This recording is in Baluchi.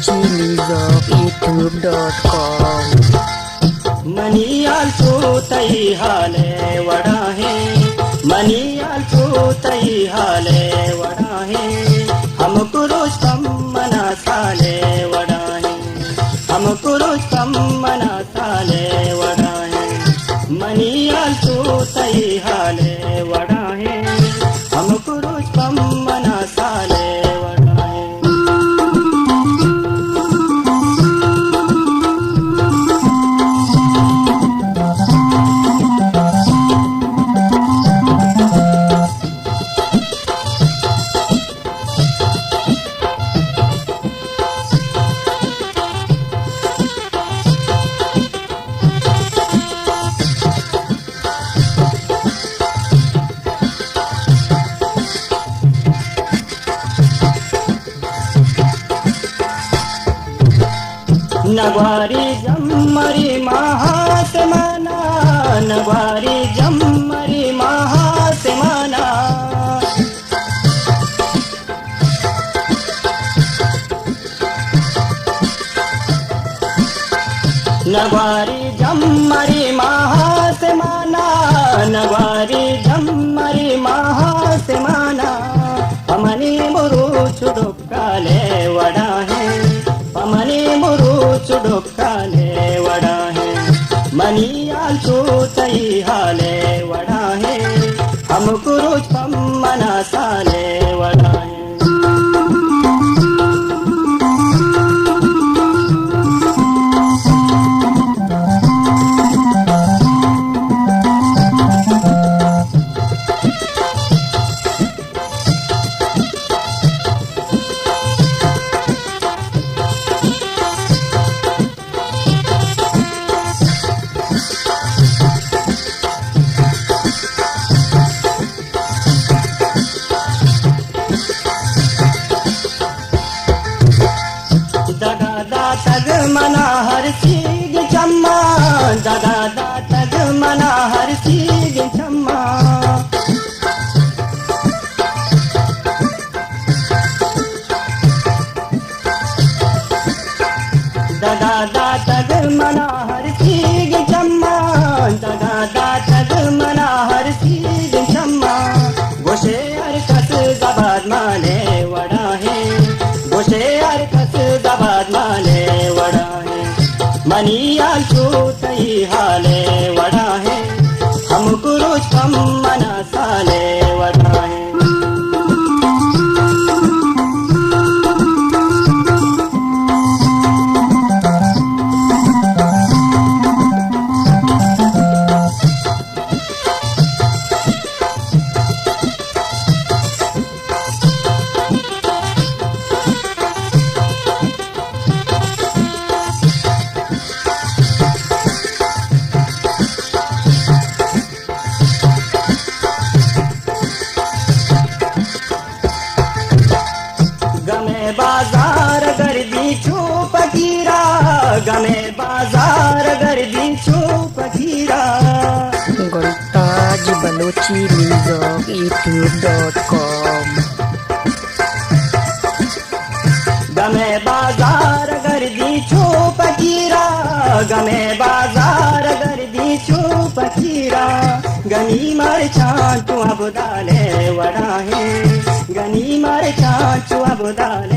چیلیزاک یوٹیوب ڈاٹ کام۔ منی حال چو تئی حال ءِ وڑا ہیں، منی حال چو تئی حال ءِ وڑا ہیں، ہمک روچ پم منا سال ءِ وڑا ہیں، ہمک روچ پم منا سال ءِ وڑا ہیں۔ منی حال چو تئی حال ءِ وڑا ہیں، ہمک روچ پم منا سال ءِ وڑا ہیں۔ نگواری جمری ماہ آسمانا، نگواری جمری ماہ آسمانا۔ نگواری جمری ماہ آسمانا، نگواری جمری ماہ آسمانا۔ پمنی مروچ ڈکال ءِ وڑا ہیں، پمنی مروچ ڈکال ءِ وڑا ہیں۔ منی حال چو تئی حال ءِ وڑا ہیں، ہمک روچ پم منا سال ءِ وڑا ہیں۔ دگا داتگ منا ہر سیگ چماں، دگا داتگ منا ہر سیگ چماں۔ دگا داتگ منا ہر سیگ چماں، دگا داتگ منا ہر سیگ چماں۔ گوشے ہر کس زباد مانے وڑا ہیں، گوشے ہر کس زباد مانے وڑا ہیں۔ منی حال چو تئی حال ءِ وڑا ہیں، ہمک روچ پم منا سال ءِ وڑا ہیں۔ گمے بازار گردی چو پکیرا، گمے بازار گردی چو پکیرا۔ Gultaj Balochi music YouTube dot com. گمے بازار گردی چو پکیرا، گمے بازار گردی چو پکیرا۔ گنی مرچاں چو ابدال ءِ وڑا ہیں، گنی مرچاں چو ابدال